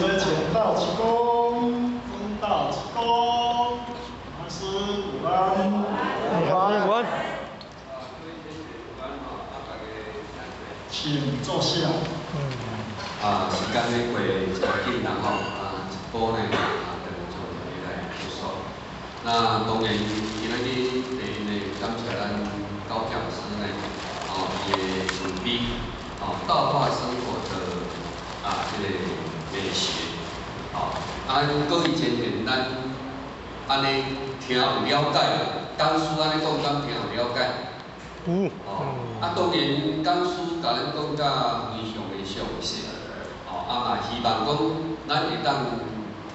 們請倒一躬，分倒一躬，老師午安。午安。午安。請坐下。啊，時間咧過真緊啦吼，啊，一步呢啊，就將大家來結束。那當然，今仔日第一呢，感謝咱高講師呢，哦，伊的慈悲，哦，道化生活的啊，這個美學，哦，啊，各位前賢，咱按呢聽有了解，講師按呢講，敢聽有了解？有。哦，啊，當然講師共咱講甲非常的詳細，哦，啊嘛希望講咱會當共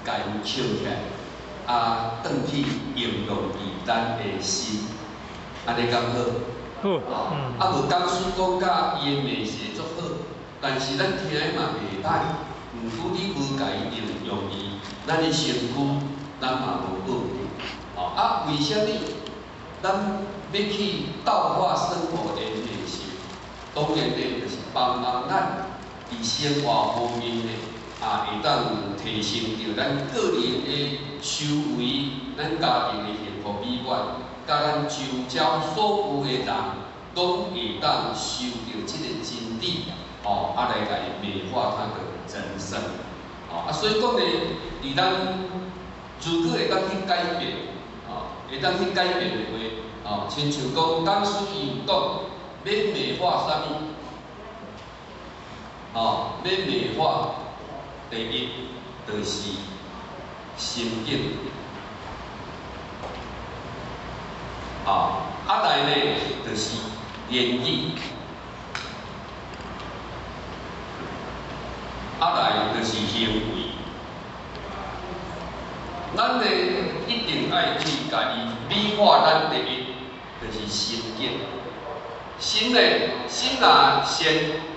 伊抾起來，啊，轉去應用佇咱的心，按呢敢好？好。哦，啊無講師講甲伊的美學足好，但是咱聽的嘛袂歹，毋過你無共伊應用佇咱的身軀，咱嘛無報得。哦，啊，為啥物咱欲去道化生活的美學？當然呢，就是幫忙咱佇生活方面呢，啊，會當提升著咱個人的修為，咱家庭的幸福美滿，佮咱周遭所有的人，攏會當受著這個真理，哦，啊來共伊美化他的人生，哦，啊，所以講呢，佇咱如果會當去改變，哦，會當去改變的話，哦，親像講講師伊有講，欲美化啥物？哦，欲美化，第一就是心境，哦，啊來呢就是言語，啊來就是行為。咱呢一定愛去共伊美化咱第一，就是心境。心呢，心若善，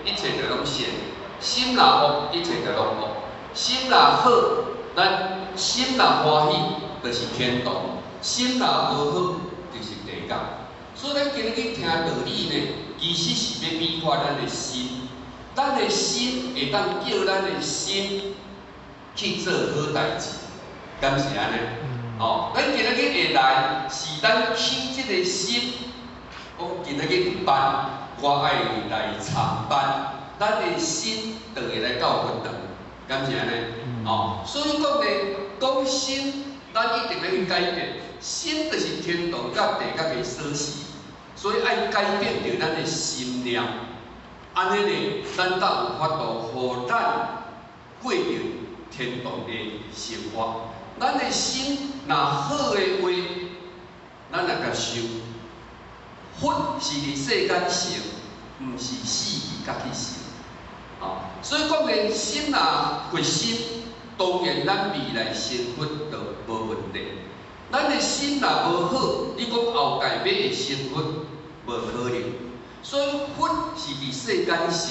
一切就攏善；心若惡，一切就攏惡。心若好，咱心若歡喜，就是天堂；心若無好，就是地獄。所以咱今日去聽道理呢，其實是欲美化咱的心。咱的心會當叫咱的心去做好代誌，敢是按呢？哦，咱今日會來，是咱起這個心，講今日有班，我愛來參班，咱的心就會來到佛堂，敢是按呢？哦，所以講呢，講心，咱一定欲去改變。心就是天堂佮地獄的鎖匙，所以愛改變著咱的心念，按呢呢，咱才有法度予咱過著天堂的生活。咱的心若好的話，咱來共修。佛是佇世間成，毋是死去才去成。哦，所以講呢，心若佛心，當然咱未來成佛就無問題。咱的心若無好，你講後蓋欲會成佛，無可能。所以佛是佇世間成，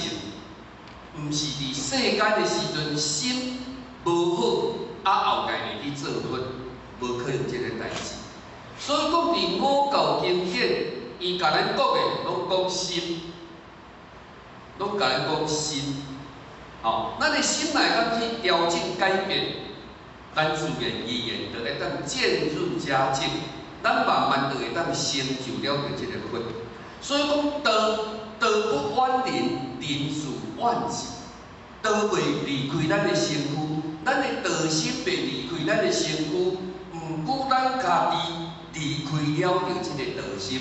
毋是佇世間的時陣心無好，啊後蓋會去做佛，無可能這個代誌。所以講佇五教經典，伊共咱講的攏講心，攏共咱講心。吼，咱的心內當去調整改變，咱自然而然就會當漸入佳境，咱慢慢就會當成就了著這個佛。所以講道，道不遠人，人自遠之。道袂離開咱的身軀，咱的道心袂離開咱的身軀，毋過咱家己離開了著這個道心，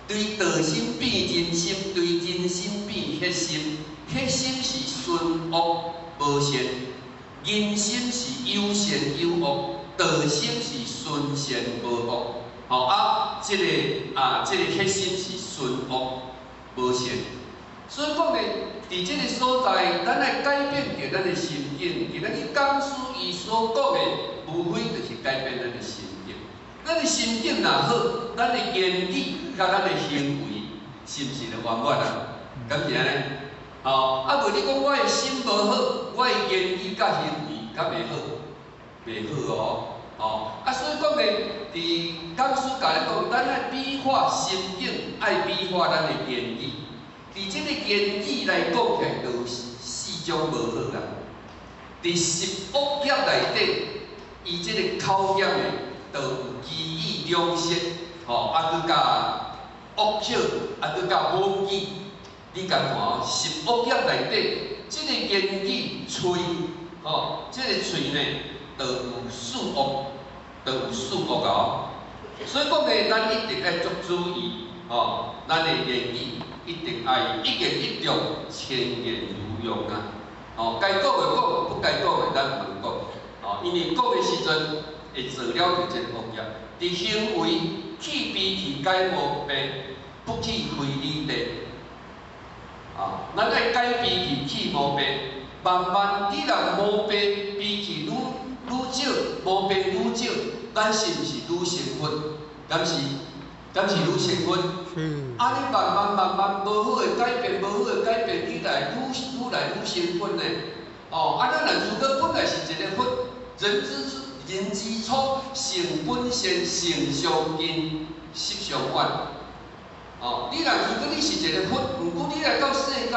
對道心變人心，對人心變血心，血心是純惡無善，人心是有善有惡，道心是純善無惡。吼啊，這個啊，這個血心是純惡無善。所以講呢，佇這個所在，咱愛改變著咱的心境。今仔日講師伊所講的，無非就是改變咱的心境。咱的心境若好，咱的言語佮咱的行為，是毋是就圓滿啊？敢是按呢？吼，啊無你講我的心無好，我的言語佮行為較袂好，袂好哦。吼，啊所以講呢，佇講師共咱講，咱愛美化心境，愛美化咱的言語。佇這個言語來講起來，就有四種無好啦。佇十惡業內底，伊這个口業呢，就有綺語兩舌，吼，啊，閣佮惡口，啊，閣佮妄語。你共看哦，十惡業內底，這个言語喙，吼，這个喙呢，就有四惡，就有四惡哦。所以講呢，咱一定愛足注意，吼，咱的言語一定愛一言一動，千言如用啊。吼，該講的講，不該講的咱毋講。吼，因為講的時陣會做了著這个惡業。佇行為去卑去改毛病，不去非禮地。啊，咱愛改脾氣去毛病，慢慢你若毛病脾氣愈愈少，毛病愈少，咱是毋是愈成佛？敢是？敢是愈成佛？是。啊，你慢慢慢慢無好的改變，無好的改變起來，愈愈來愈成佛呢。哦，啊，咱若如果本來是一个佛，人之人之初，性本善，性相近，習相遠。哦，你若如果你是一个佛，毋過你來到世間，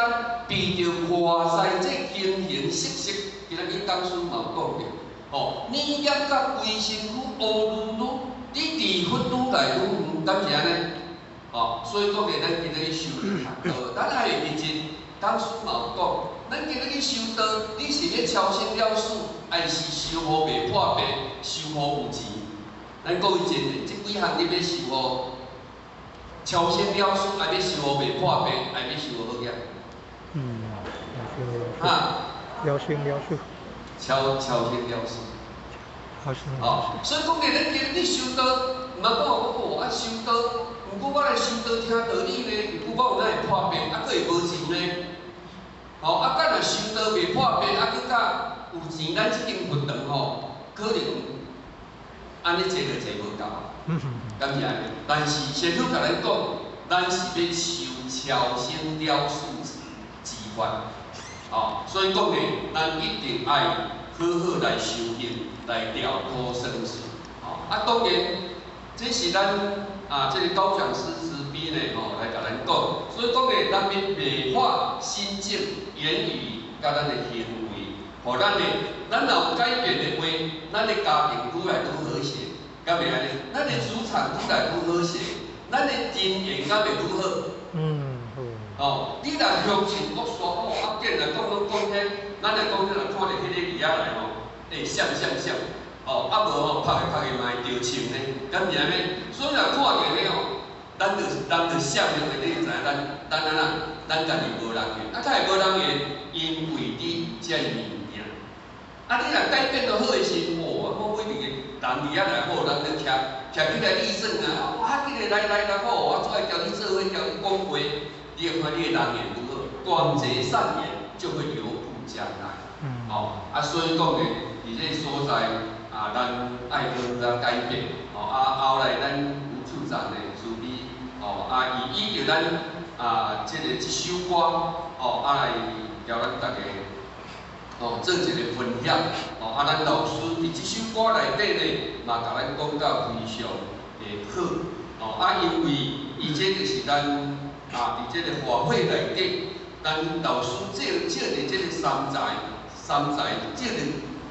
被著外在這形形色色，今仔日講師嘛有講著，哦，你業甲規身軀烏嚕嚕，你離佛愈來愈遠，敢是按呢？哦，所以講呢，咱今仔日修道，咱愛會記住，講師嘛有講，咱今仔日修道，你是欲超生了死，還是修予袂破病，修予有錢？咱各位真濟，這幾項你欲修予超生了死，還欲修予袂破病，還欲修予好額？嗯，哈？了生了死。超生了死。超生。哦，所以講呢，咱今日修道，毋通講哦，啊修道，毋過我來修道聽道理呢，毋過我有哪會破病，啊閣會無錢呢？吼，啊，敢若修道袂破病，啊閣佮有錢，咱這間佛堂吼，可能按呢坐就坐無夠，敢是按呢？但是師父共咱講，咱是欲修超生了死之法，哦，所以講呢，咱一定愛好好來修行，來了脫生死。哦，啊，當然，這是咱啊，這个高講師慈悲呢，吼，來共咱講。所以講呢，咱欲美化心境、言語佮咱的行為，予咱的，咱若有改變的話，咱的家庭愈來愈和諧，敢袂按呢？咱的職場愈來愈和諧，咱的人緣敢會愈好？嗯，好。哦，你若鄉親惡煞哦，啊，見來講攏講彼，咱來講，你若看著彼个字仔來吼，會閃閃閃，哦，啊無吼，拍個拍個嘛會著銃呢，敢是按呢？所以若看著彼吼，咱就人就閃了，你就知影咱咱按怎，咱家己無人緣，啊，較會無人緣，因為你這个物件。啊，你若改變到好的時，哦，我每一個人佇遐來好，人就徛徛起來立正啊，哇，緊來來來來好，我出來共你做伙，共你講話，你會看你的人緣如何，廣結善緣就會留住將來。哦，啊，所以講呢，佇這个所在啊，咱愛好好改變。哦，啊，後來咱吳處長呢，慈悲，哦，啊，伊依著咱啊，這个這首歌，哦，啊來共咱大家，哦，做一个分享。哦，啊，咱老師佇這首歌內底呢，嘛共咱講甲非常的好。哦，啊，因為伊這就是咱啊，佇這个法會內底，咱老師借借著這个三財，三財這个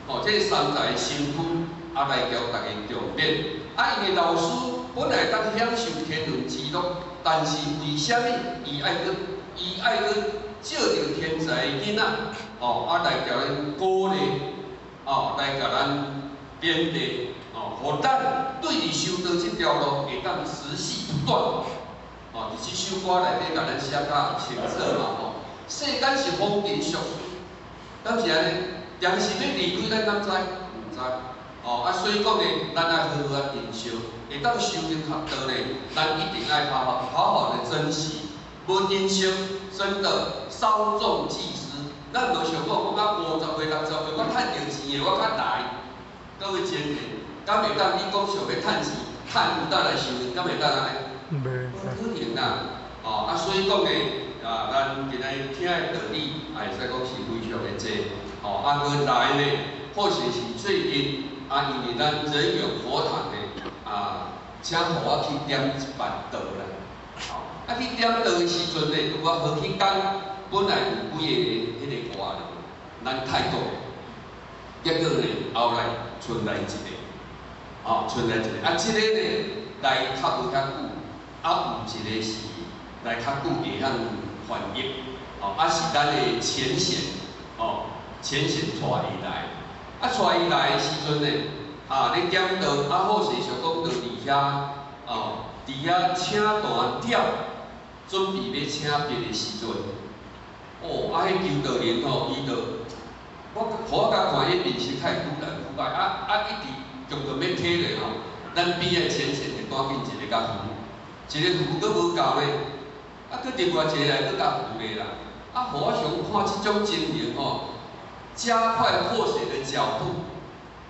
哦，這个三財身軀，啊，來共大家共勉。啊，因為老師本來當享受天倫之樂，但是為啥物伊愛閣伊愛閣借著天才的囡仔，哦，啊來共咱鼓勵，哦，來共咱勉勵，哦，予咱對佇修道這條路會當持續不斷。哦，佇這首歌內底共咱寫甲清楚嘛吼。世間是風塵俗事，敢是按呢？定時欲離開咱敢知？毋知。哦，啊，所以講呢，咱愛好好仔珍惜，會當修行學道呢，咱一定愛好好好好的珍惜。無珍惜，真的稍縱即逝。咱無想講，講啊50歲、60歲，我趁著錢的，我較來。各位前人，敢會當你講想欲趁錢，趁有當來修行，敢會當按呢？袂。無可能啦。哦，啊，所以講呢，啊，咱今仔日聽的道理，也會使講是非常的濟。哦，啊，閣來呢，或許是最近，啊，因為咱仁勇佛堂呢，啊，請予我去點一擺道啦。哦，啊，去點道的時陣呢，拄仔好彼工，本來有幾个彼个外勞，咱泰國，結果呢，後來賰來一个，哦，賰來一个，啊，這个呢來較無遐久，啊，有一个是來較久會曉翻譯，哦，啊是咱的淺顯，哦，淺顯帶伊來，啊帶伊來的時陣呢，啊咧點道，啊好勢想講就佇遐，哦，佇遐請單點，準備欲請別的時陣，哦，啊彼求道人吼，伊就，我予我共看彼面色較會愈來愈歹，啊啊一直強強欲起來吼，咱邊的淺顯就趕緊一個共扶，一個扶閣無夠呢，啊，閣另外一個來閣共扶咧啦，啊，予我想看這種情形吼，加快破水的腳步，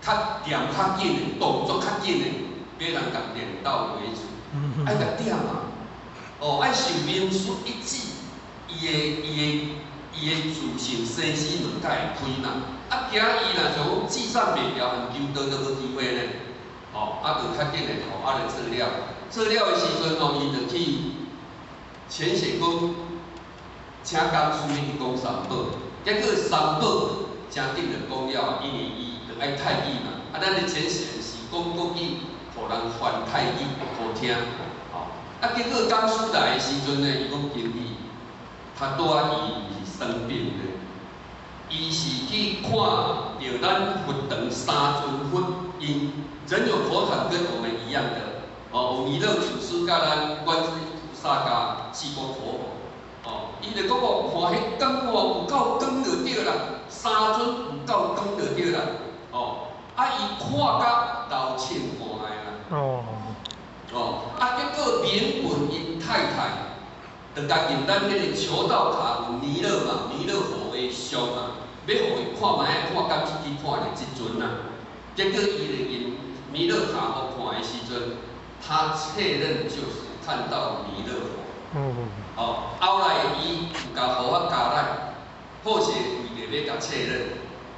較掂較緊的，動作較緊的，欲人共點到為止，愛共點啊，哦，愛受明書一指，伊的自性生死門才會開嘛，啊，驚伊若像講計算袂牢，含求道都無機會呢，哦，啊，就較緊的吼，啊，就做了，做了的時陣吼，伊就去淺顯講，請講師去講三寶，結果三寶誠緊就講了，因為伊就愛泰語嘛，啊，咱的淺顯是講國語，予人翻泰語予聽，吼，啊，結果講師來的時陣呢，伊講經理，他拄仔伊是生病的，伊是去看著咱佛堂三尊佛，𪜶人有佛堂跟我們一樣的，哦，有彌勒祖師佮咱觀世音菩薩佮濟公活佛，哦，伊就講哦，看彼光哦，有夠光就對啦，三尊有夠光就對啦，哦，啊，伊看甲流凊汗的啦，哦，哦，啊，結果明文𪜶太太，就共用咱彼个求道卡有彌勒嘛，彌勒佛的像嘛，欲予伊看覓，看敢是去看著這尊啊。結果伊就用彌勒卡予看的時陣，他確認就是看到彌勒佛。哦，後來伊有共予我加來，好勢為著欲共確認，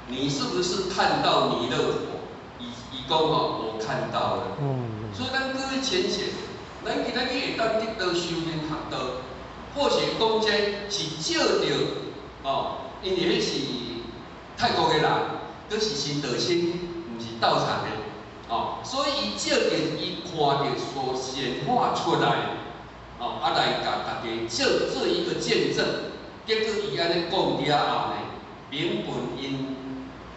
你是不是看到彌勒佛？伊講吼，我看到了。所以咱各位淺顯，咱今仔日會當得到修行學道，好勢講這是照著哦，因為彼是泰國的人，閣是新道親，毋是道場的，哦，所以伊照著伊看著所顯化出來，哦，啊來共大家做做一個見證。結果伊按呢講了後呢，原本𪜶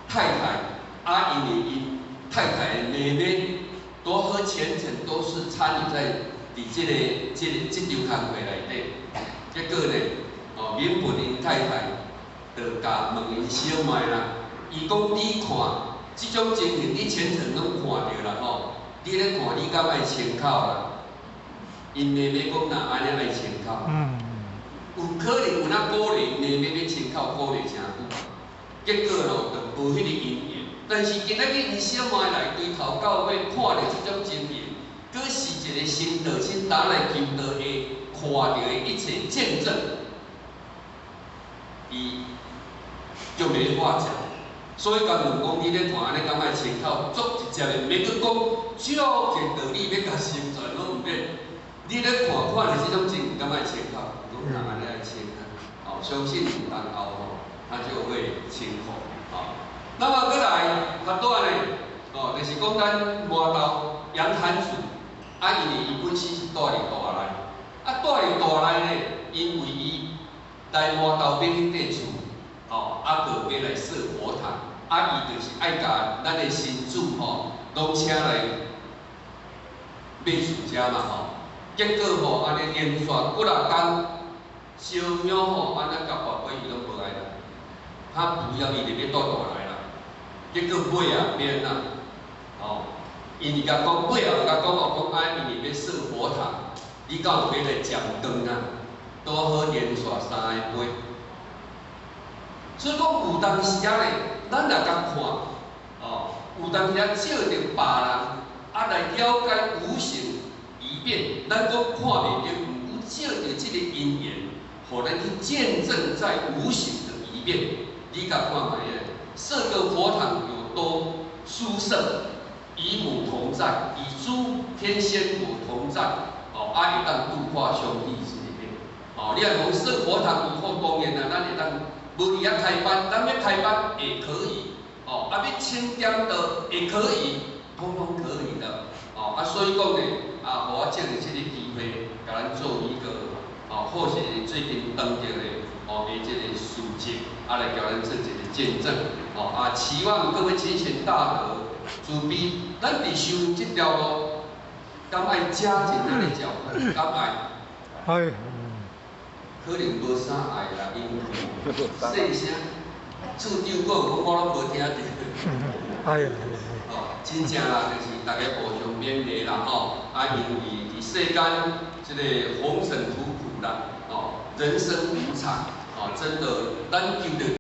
太太啊，因為𪜶太太的妹妹，都和全程都是參與在佇這個這場工課內底。結果呢，哦，原本𪜶太太就共問𪜶小妹啦，伊講你看這種情形，你全程攏看著啦吼，你咧看你敢愛清口啦？𪜶妹妹講若按呢愛清口。有可能有那鼓勵妹妹欲清口鼓勵誠久，結果咯就無彼個因緣。但是今仔日𪜶小妹來對頭到尾看著這種情形，閣是一個新道親打來求道的看著的一切見證，伊就沒話講。所以共問講，你咧看按呢敢愛清口，足直接的，免閣講，照個道理欲共成全攏毋免。你咧看看著這種情形，敢愛清口？講人按呢愛清啊，哦，相信有當後吼，他就會清口，哦。那麼閣來較大呢，哦，就是講咱麻豆楊壇主，啊，因為伊本身是住佇大內，啊，住佇大內呢，因為伊來麻豆買彼塊厝，哦，啊，閣欲來設佛堂，啊，伊就是愛共咱的新主吼，攏請來買厝遮嘛吼。結果吼，按呢連續幾若工燒香吼，按呢共跋杯伊攏無愛來，他不要伊就欲住大內啦。結果尾仔變啊，哦，因為共講尾仔有共講哦，講啊，因為欲設佛堂，你敢有欲來占光啊？拄好連續三个杯。所以講有當時仔咧，咱若共看，哦，有當時仔照著別人，啊來了解無形異變，咱閣看袂著，毋過照著這個因緣，予咱去見證在無形的異變。你共看覓咧？設個佛堂有多殊勝，與母同在，與諸天仙佛同在，哦，啊會當度化兄弟姊妹。哦，你若講設佛堂以後，當然啦，咱會當無佇遐開班，咱欲開班也可以，哦，啊，欲清點的也可以，通通可以的。哦，啊，所以講呢，啊，予我藉著這个機會，共咱做一個，哦，或是最近當著的，哦，的這个事跡，啊，來共咱做一个見證。哦，啊，期望各位前賢大德慈悲，咱佇修這條路，敢愛加緊咱的腳步，敢愛？愛。可能無啥愛啦，因為細聲，處長講講我攏無聽著。愛。哦，真正啦，就是大家互相勉勵啦，吼。啊，因為佇世間這个紅塵仆僕啦，哦，人生無常，哦，真的，咱求著。